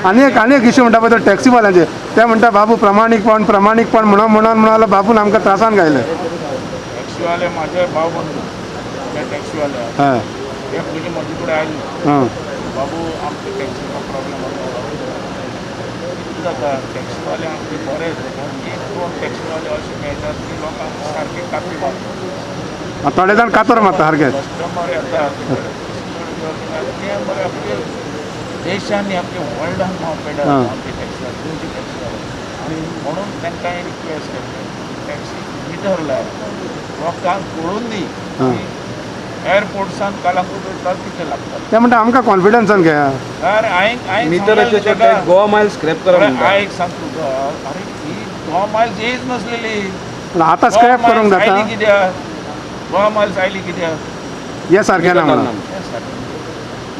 आनी एक इश्यू म्हणटा पळय तो टॅक्सीवाल्यांचे, ते म्हणटा बाबू प्रामाणीकपण प्रामाणीकपण म्हणून म्हणून म्हणून बाबून आमकां त्रासान घायले. टॅक्सीवाले माझे भाव बंधू, ते टॅक्सीवाले हय ते पयलीं म्हजे कडेन आयले, बाबू आमच्या टॅक्सीचो प्रॉब्लेम आसा. कितें जाता, टॅक्सीवाले आमचे बरे, एक दोन टॅक्सीवाले अशे मेळटात की लोकांक सारके काती मारतात, थोडे जाण कातर मारता सारके. कस्टमर येतात ते बरे. आपले देशान आपल्या वर्ल्डान नांव पेडा आमचे टॅक्सीवाले, तुमचे टॅक्सीवाले. आनी म्हणून तांकां हांवें रिक्वेस्ट केल्लें, टॅक्सी मिटर लाय, लोकांक कळून दी एअरपोर्टसान कलांगूट वयता कितें लागता. ते म्हणटा आमकां कॉन्फिडन्सान घेया. अरे हांवें मिटराचे गोवा मायल्स स्क्रॅप करा म्हणटा. हांवें एक सांग तुका, अरे ही गोवा मायल्स येयच नासलेली. आतां स्क्रॅप करूंक जाता. आयली कित्याक गोवा मायल्स आयली कित्याक? हे सारकें ना म्हणून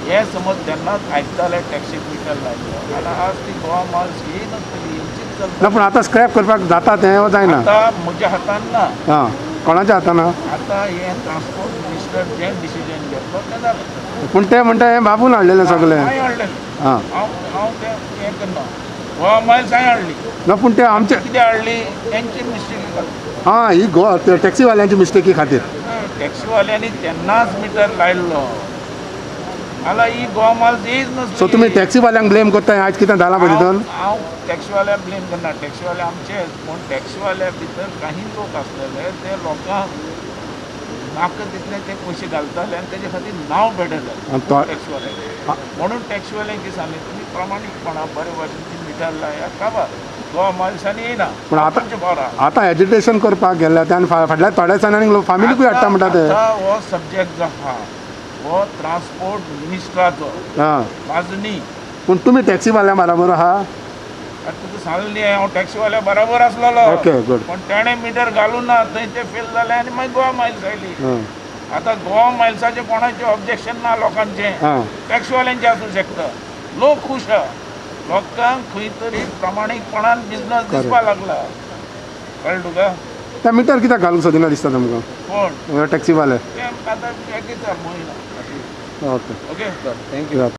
हे समज तेन्नाच आयकताले टॅक्सी मिटर लायलो जाल्यार आज ती गोवा मायल्स येय नासतली, येवचीच चलता. ना, पूण आतां स्क्रॅप करपाक जाता तें वो जायना? आतां म्हज्या हातान ना. आं, कोणाच्या हातान ना? आतां हें ट्रान्सपोर्ट मिनिस्टर जें डिसिजन घेतलो तें जालें. पूण ते म्हणटा हें बाबून हाडलेलें सगळें. हांवें हाडलेलें. आं, हांव तें हें करना, गोवा मायल्स हांवें हाडली. ना, पूण ते आमचे कितें हाडली तेंची मिस्टेक. आं, ही गोवा टॅक्सीवाल्यांची मिस्टेकी खातीर. टॅक्सीवाल्यांनी तेन्नाच मिटर लायल्लो जाल्यार ही गोवा मायल्स येयच नासली. सो तुमी टॅक्सीवाल्यांक ब्लेम करता आज कितें जालां पळय तितून? हांव टॅक्सीवाल्याक ब्लेम करना, टॅक्सीवाले आमचेच, पूण टॅक्सीवाल्या भितर काही लोक आसलेले ते लोकांक नाका तितले ते पयशे घालताले आनी तेजे खातीर नांव बेडे जालें टॅक्सीवाले. म्हणून टॅक्सीवाल्यांक कितें सांगलें, तुमी प्रामाणीकपणा बरे भाशेन ती मिटर लायात, काबार गोवा मायल्सांनी येयना. पूण आतां एजिटेशन करपाक गेल्ल्या ते आनी फाटल्या थोड्या दिसांनी फामिलीकूय हाडटा म्हणटा ते. हो सब्जेक्ट जो आहा हो ट्रान्सपोर्ट मिनिस्टराचो, म्हाजो न्ही. पूण तुमी टॅक्सीवाल्या बराबर आहा? तुका सांगलें न्ही, हांव टॅक्सीवाल्या बराबर आसलेलो. Okay, good. पण तेणें मिटर घालूं ना, थंय ते फेल जालें आनी मागीर गोवा मायल्स आयली. आतां गोवा मायल्साचें कोणाचें ऑब्जेक्शन ना लोकांचें, टॅक्सीवाल्यांचें आसूं शकता. लोक खूश आहा, लोकांक खंय तरी प्रामाणीकपणान बिजनस दिसपाक लागला. कळ्ळें तुका? ते मिटर कित्याक घालूंक सोदिना दिसता तुमकां? कोण टॅक्सीवाले? ते आतां एक okay, okay, thank you.